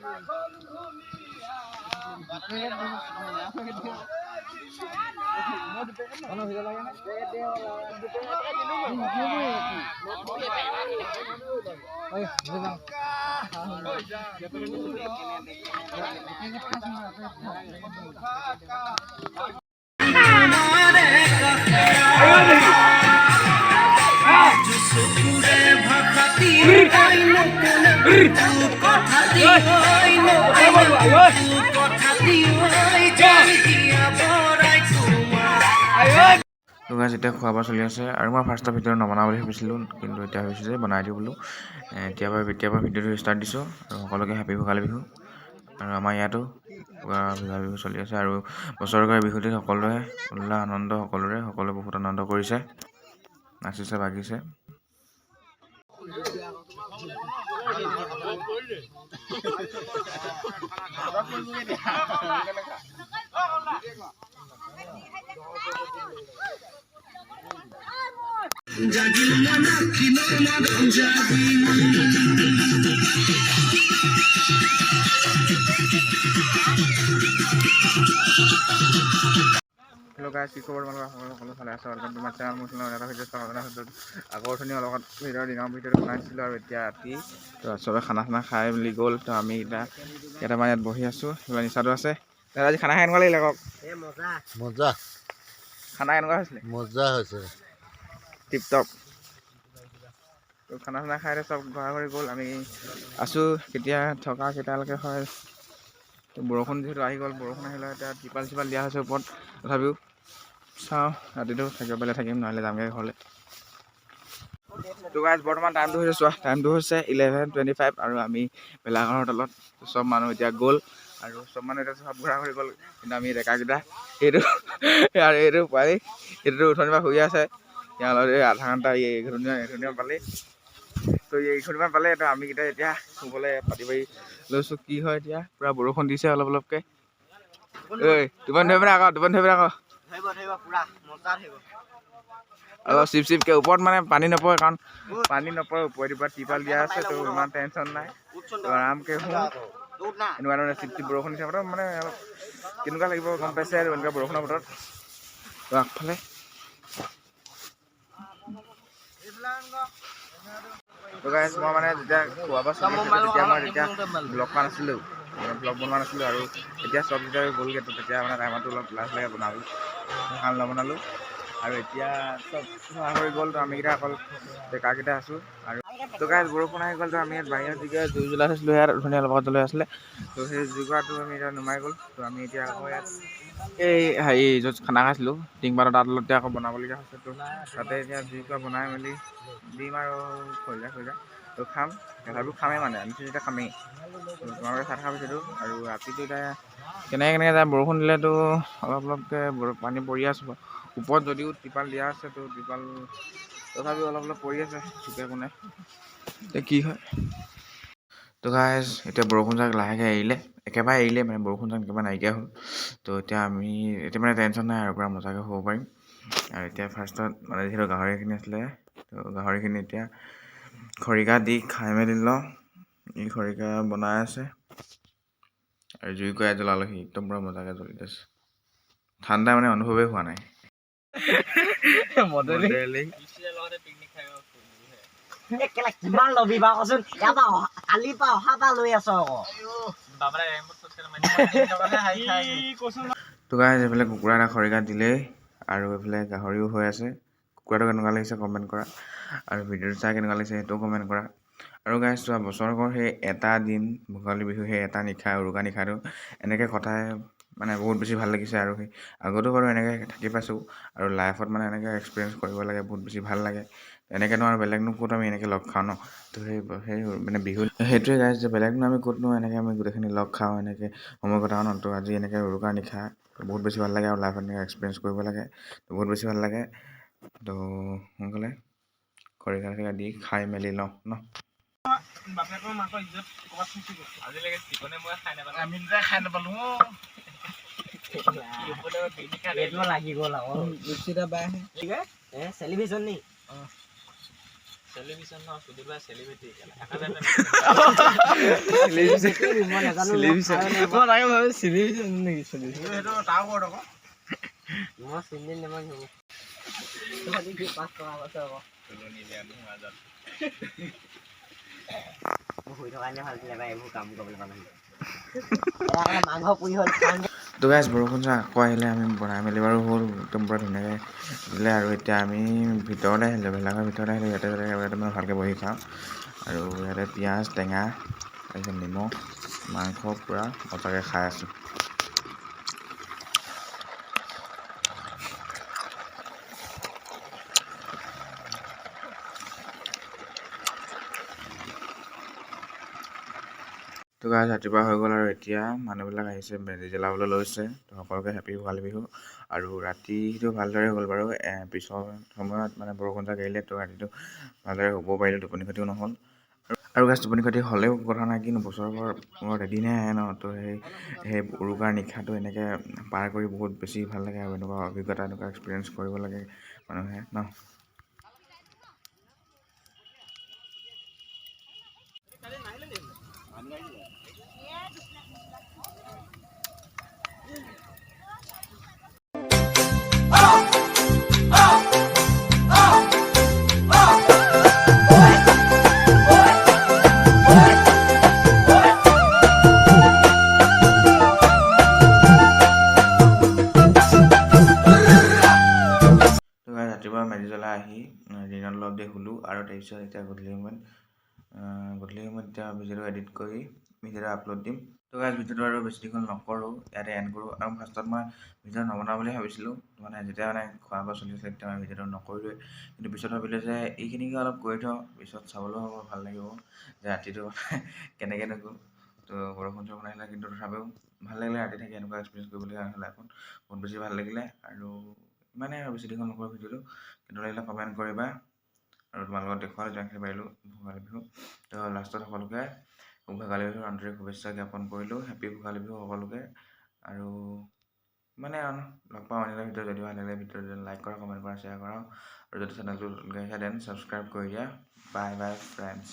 তো গাইজ, এতিয়া খোৱা বোৱা চলি আছে আৰু মই ফাৰ্ষ্টৰ ভিডিঅ' নবনাওঁ বুলি ভাবিছিলোঁ, কিন্তু এতিয়া ভাবিছোঁ যে বনাই দিওঁ বোলো। এতিয়াৰ পৰা ভিডিঅ'টো ষ্টাৰ্ট দিছোঁ আৰু সকলোকে হেপী ভোগালী বিহু। আৰু আমাৰ ইয়াতো ভোগালী বিহু চলি আছে আৰু বছৰেকৰ বিহুটিত সকলোৱে উল্লাহ আনন্দ, সকলোৰে, সকলোৱে বহুত আনন্দ কৰিছে, নাচিছে বাগিছে। হেল্ল' গাইজ, কি খবৰ তোমালোকৰ? সকলো সকলো ভালে আছে। Welcome to my channel. মোৰ চেনেল এটা ভিডিঅ' স্বাগত জনাইছোঁ। আগৰ অথনি অলপ ভিডিঅ' দিনৰ ভিডিঅ'টো বনাইছিলোঁ আৰু এতিয়া ৰাতি তো চবে খানা চানা খাই মেলি গ'ল। তো আমি এতিয়া কেইটামান ইয়াত বহি আছোঁ। সেইফালে নিচাটো আছে। দাদা, আজি খানা খাই কেনেকুৱা লাগিলে কওক? মজা। খানা কেনেকুৱা হৈছিলে? মজা হৈছে। Tip top. তো খানা চানা খাই চব ঘৰা ঘৰি গ'ল, আমি আছোঁ। কেতিয়া থকা কেইটালৈকে হয়। তো বৰষুণ যিহেতু আহি গ'ল, বৰষুণ আহিলে এতিয়া ত্ৰিপাল চিপাল দিয়া হৈছে ওপৰত, তথাপিও চাওঁ ৰাতিটো থাকিব পাৰিলে থাকিম, নহ'লে যামগৈ ঘৰলৈ। তো গাইজ, বৰ্তমান টাইমটো হৈছে, চোৱা, টাইমটো হৈছে 11:25 আৰু আমি ভেলাঘৰৰ তলত। চব মানুহ এতিয়া গ'ল আৰু চব মানুহ এতিয়া চব ঘূৰা ঘূৰি গ'ল, কিন্তু আমি ডেকাকেইটা, এইটো আৰু এইটো পোৱালি, এইটোতো উঠনিৰ পৰা শুই আছে। ইয়াৰ লগত এই আধা ঘণ্টা এঘণ্টা এঘণ্টা পালেই, তো এইখনিমান পালে। তো আমিকেইটা এতিয়া শুবলৈ পাতি পাৰি লৈছোঁ। কি হয় এতিয়া, পূৰা বৰষুণ দিছে অলপ অলপকৈ। ঐ, টোপনি ধৰিব আকৌ, টোপনি ধৰিব আকৌ। অলপ চিপ চিপকৈ ওপৰত মানে পানী নপৰে, কাৰণ পানী নপৰে, ওপৰেদি পূৰা ত্ৰিপাল দিয়া আছে। তো ইমান টেনশ্যন নাই, তো আৰামকৈ শুওঁ। এনেকুৱা ধৰণে চিপ চিপ বৰষুণ দিছে বতৰত মানে অলপ কেনেকুৱা লাগিব গম পাইছে আৰু এনেকুৱা বৰষুণৰ বতৰত। তো আগফালে, তো গাইজ, মই মানে যেতিয়া খোৱা বোৱা চলি আছিলে, তেতিয়া মই তেতিয়া ব্লগ কৰা নাছিলোঁ, ব্লগ বনোৱা নাছিলোঁ। আৰু এতিয়া চব যেতিয়া গ'লগৈ, তো তেতিয়া মানে টাইমতো অলপ লাজ লাগে বনাবলৈ, সেইকাৰণে নবনালোঁ। আৰু এতিয়া চব খোৱা হৈ গ'ল, তো আমিকেইটা অকল ডেকাকেইটা আছোঁ। আৰু তো গাইজ, বৰষুণ আহি গ'ল। তো আমি ইয়াত বাহিৰত যেতিয়া জুই জ্বলাই থৈছিলোঁ, ইয়াত ধুনীয়া লগত জ্বলাই আছিলে, তো সেই জুইকুৰাটো আমি এতিয়া নুমাই গ'ল। তো আমি এতিয়া আকৌ ইয়াত এই হেৰি য'ত খানা খাইছিলোঁ টিংপাতৰ তাত তলতে আকৌ বনাবলগীয়া হৈছে। তো তাতে এতিয়া জুইকুৰা বনাই মেলি দিম আৰু খৰিজা খৰিজা তো খাম। তথাপিও খামেই, মানে আনিছোঁ যেতিয়া খামেই। তো তোমালোকে চাই থকা পিছতো আৰু ৰাতিটো এতিয়া কেনেকৈ কেনেকৈ যায়। বৰষুণ দিলেতো অলপ অলপকৈ পানী পৰি আছে ওপৰত, যদিও ত্ৰিপাল দিয়া আছে, তো ত্ৰিপাল তথাপিও অলপ অলপ পৰি আছে চুকে কোণে। এতিয়া কি হয়। তো গাইজ, এতিয়া বৰষুণ জাক লাহেকৈ এৰিলে, একেবাৰে এৰিলে, মানে বৰষুণ জাক একেবাৰে নাইকিয়া হ'ল। তো এতিয়া আমি এতিয়া মানে টেনশ্যন নাই আৰু পূৰা মজাকৈ শুব পাৰিম। আৰু এতিয়া ফাৰ্ষ্টত মানে যিহেতু গাহৰিখিনি আছিলে, তো গাহৰিখিনি এতিয়া খৰিকা দি খাই মেলি লওঁ। ই খৰিকা বনাই আছে আৰু জুইকুৰাই জ্বলালোহি, একদম পূৰা মজাকৈ জ্বলি আছে। ঠাণ্ডা মানে অনুভৱেই হোৱা নাই। মডেলিং। কিমান ল'বি বাৰু কচোন? ইয়াৰ পৰা কালিৰ পৰা অহা পৰা লৈ আছ আকৌ। তো গাইজ, এইফালে কুকুৰা এটা খৰিকা দিলেই আৰু এইফালে গাহৰিও হৈ আছে। কুকুৰাটো কেনেকুৱা লাগিছে কমেণ্ট কৰা আৰু ভিডিঅ'টো চাই কেনেকুৱা লাগিছে সেইটোও কমেণ্ট কৰা। আৰু গাইজ চোৱা, বছৰেকৰ সেই এটা দিন ভোগালী বিহু, সেই এটা নিশা উৰুকা নিশাটো এনেকৈ কটাই মানে বহুত বেছি ভাল লাগিছে। আৰু সেই আগতেও বাৰু এনেকৈ থাকি পাইছোঁ আৰু লাইফত মানে এনেকৈ এক্সপিৰিয়েঞ্চ কৰিব লাগে, বহুত বেছি ভাল লাগে। এনেকৈনো আৰু বেলেগনো ক'ত আমি এনেকৈ লগ খাওঁ ন? তো সেই সেই মানে বিহু সেইটোৱে গাইজ, যে বেলেগনো আমি ক'তনো এনেকৈ আমি গোটেইখিনি লগ খাওঁ, এনেকৈ সময় কটাওঁ ন? তো আজি এনেকৈ উৰুকা নিশা বহুত বেছি ভাল লাগে আৰু লাইফত এনেকৈ এক্সপিৰিয়েঞ্চ কৰিব লাগে, বহুত বেছি ভাল লাগে। তো সোনকালে খৰিকা চৰিকা দি খাই মেলি লওঁ ন। বাপেকৰ মাকৰ ইজ্জত ক'ৰবাত থাকি গ'ল। আজিলৈকে চিকনে মই খাই নাপালোঁ, আমি দুটাই খাই নাপালোঁ। এইটো লাগি গ'ল আকৌ। চেলিব্ৰেশ্যন নি? তো গাইজ বৰষুণ চা আকৌ আহিলে, আমি বনাই মেলি বাৰু হ'ল একদম পূৰা ধুনীয়াকৈ দিলে। আৰু এতিয়া আমি ভিতৰলৈ আহিলোঁ, ভেলাঘৰৰ ভিতৰলৈ আহিলোঁ। ইয়াতে ইয়াতে মানে ভালকৈ বহি খাওঁ। আৰু ইয়াতে পিঁয়াজ, টেঙা, তাৰপিছত নিমখ, মাংস পূৰা মজাকৈ খাই আছোঁ। তো গাইজ ৰাতিপুৱা হৈ গ'ল আৰু এতিয়া মানুহবিলাক আহিছে, মেজি জ্বলাবলৈ লৈছে। তো সকলোকে হেপী ভোগালী বিহু। আৰু ৰাতিটো ভালদৰে গ'ল বাৰু, পিছৰ সময়ত মানে বৰষুণ জাক এৰিলে, তো ৰাতিটো ভালদৰে শুব পাৰিলোঁ, টোপনি ক্ষতিও নহ'ল। আৰু গাইজ টোপনি ক্ষতি হ'লেও কথা নাই, কিন্তু বছৰৰ মূৰত এদিনহে আহে ন, তো সেই উৰুকাৰ নিশাটো এনেকৈ পাৰ কৰি বহুত বেছি ভাল লাগে। আৰু এনেকুৱা অভিজ্ঞতা, এনেকুৱা এক্সপিৰিয়েঞ্চ কৰিব লাগে মানুহে ন। ৰাতিপুৱা মেজি জ্বলাই আহি দিনত অলপ দেৰি শুলোঁ। আৰু তাৰপিছত এতিয়া গধূলি সময়ত এতিয়া ভিডিঅ'টো এডিট কৰি ভিডিঅ'টো আপলোড দিম। তো গাইজ ভিডিঅ'টো আৰু বেছি দীঘল নকৰোঁ, ইয়াতে এণ্ড কৰোঁ। আৰু ফাৰ্ষ্টত মই ভিডিঅ' নবনাওঁ বুলি ভাবিছিলোঁ, মানে যেতিয়া মানে খোৱা বোৱা চলি আছিলে তেতিয়া মই ভিডিঅ'টো নকৰিলোৱে। কিন্তু পিছত ভাবিলোঁ যে এইখিনিকে অলপ কৰি থওঁ, পিছত চাবলৈও হ'ব, ভাল লাগিব যে ৰাতিটো মানে কেনেকৈ নগ'ল। তো বৰষুণ চৰষুণ আহিলে, কিন্তু তথাপিও ভাল লাগিলে ৰাতি থাকি এনেকুৱা এক্সপিৰিয়েঞ্চ কৰিবলগীয়া হ'লে এখন বহুত বেছি ভাল লাগিলে। আৰু ইমানেই, আৰু বেছি দীঘল নকৰোঁ ভিডিঅ'টো। কিন্তু লাগিলে কমেণ্ট কৰিবা। আৰু তোমালোকক দেখুৱালোঁ যিমানখিনি পাৰিলোঁ ভোগালী বিহু। তো লাষ্টত সকলোকে ভোগালী বিহুৰ আন্তৰিক শুভেচ্ছা জ্ঞাপন কৰিলোঁ। হেপী ভোগালী বিহু সকলোকে। আৰু ইমানেই আৰু লগ পাওঁ অন্য এটা ভিডিঅ'। যদি ভাল লাগিলে ভিডিঅ'টো লাইক কৰা, কমেণ্ট কৰা, শ্বেয়াৰ কৰা। আৰু যদি চেনেলটো নতুনকৈ আহিছা then subscribe কৰি দিয়া। Bye bye friends.